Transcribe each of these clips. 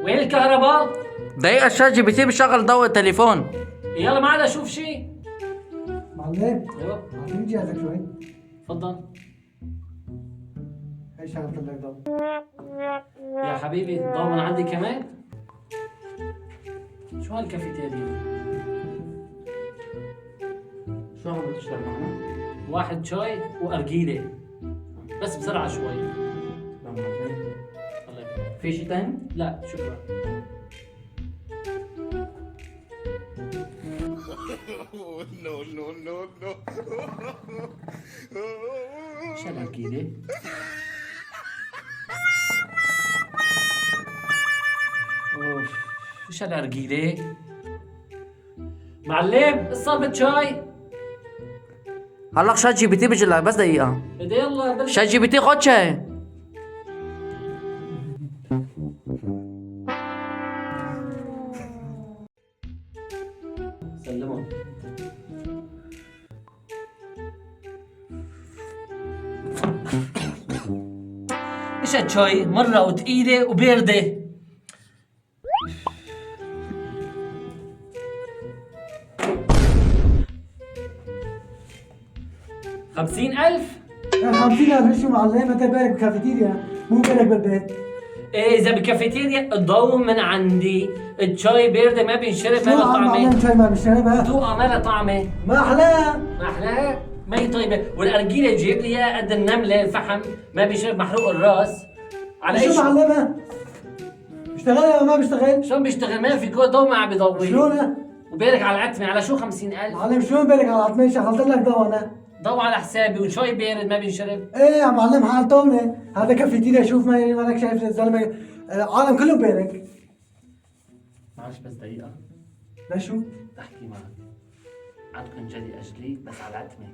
وين الكهرباء؟ دقيقة، ChatGPT بشغل ضوء التليفون. يلا ما عاد اشوف شيء. معلم. ايوه. اعطيني جهازك شوي. تفضل. هي شغلت لك ضوء. يا حبيبي، الضوء من عندي كمان. شو هالكافيتيريا؟ شو عم تشرب معنا؟ واحد شاي وارجيله، بس بسرعة شوي. الله يخليك. في شيء تاني؟ لا شكرا. No, no, no, no. شو هالارجيله؟ اوف، ايش هالارجيله؟ معلم، ايش صار بالشاي؟ هلا ChatGPT بيجي لك، بس دقيقة. بدي يلا بلش. ChatGPT خد شاي. سلمهم. ايش هالشاي؟ مرة وثقيلة وباردة. 50,000؟ 50,000 شو معلم؟ انت بالك بكافيتيريا، مو بالك بالبيت. إيه، إذا بكافيتيريا الضوء من عندي، الشاي باردة ما بينشرب، ما شو لها عم طعمة. معلم، شاي ما بيشربها؟ ذوقها ما لها طعمة. ما احلاها. ما احلاها؟ ما هي طيبة، والأرجيلة جايب لي إياها قد النملة الفحم، ما بيشرب، محروق الراس. على شو ايش؟ معلمة؟ بيشتغل ولا ما بيشتغل؟ شلون بيشتغل؟ ما في كود ضوء ما عم بيضوي. شلون؟ وبالك على العتمة، على شو 50,000؟ معلم، شلون بالك على العتمة؟ شغلت لك ضوء انا. ضوء على حسابي وشاي بارد ما بينشرب. ايه يا معلم، حال طاولة، هذا كافيتيريا، شوف ما مالك شايف الزلمة، العالم كله بينك. معلش بس دقيقة. لشو؟ احكي معك. عندكم جلي اجلي بس على العتمة.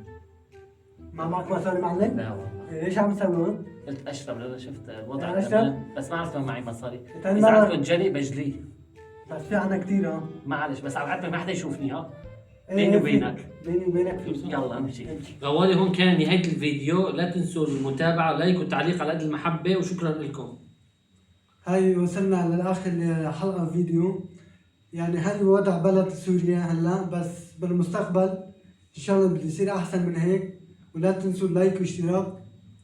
ما معك مصاري معلم؟ لا والله. إيه، ليش عم تسوي هون؟ قلت اشرب لانه شفت الوضع يعني أشرب؟ تمام، بس ما عرفت معي مصاري. تاني اذا مرة. عندكم جلي بجليه. بس في عنا كثير اه. معلش بس على العتمة ما حدا يشوفني ها. إيه، بيني في- وبينك. بيني وبينك في. يلا امشي. غوالي، هون كان نهاية الفيديو، لا تنسوا المتابعة، like وتعليق على قد المحبة، وشكرا لكم. هاي وصلنا لآخر حلقة فيديو، يعني هاي وضع بلد سوريا هلا، بس بالمستقبل ان شاء الله بده يصير احسن من هيك، ولا تنسوا ال like واشتراك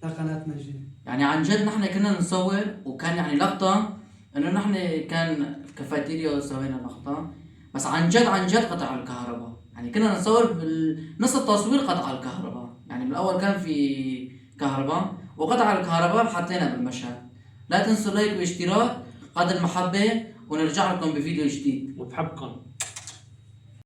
لقناتنا الجديدة. يعني عن جد نحن كنا نصور وكان يعني لقطة انه نحن كان كافيتيريا وسوينا لقطة، بس عن جد عن جد قطع الكهرباء، يعني كنا نصور بالنص التصوير قطع الكهرباء، يعني بالاول كان في كهرباء وقطع الكهرباء حطينا بالمشهد. لا تنسوا like واشتراك قد المحبة، ونرجع لكم بفيديو جديد. وبحبكم.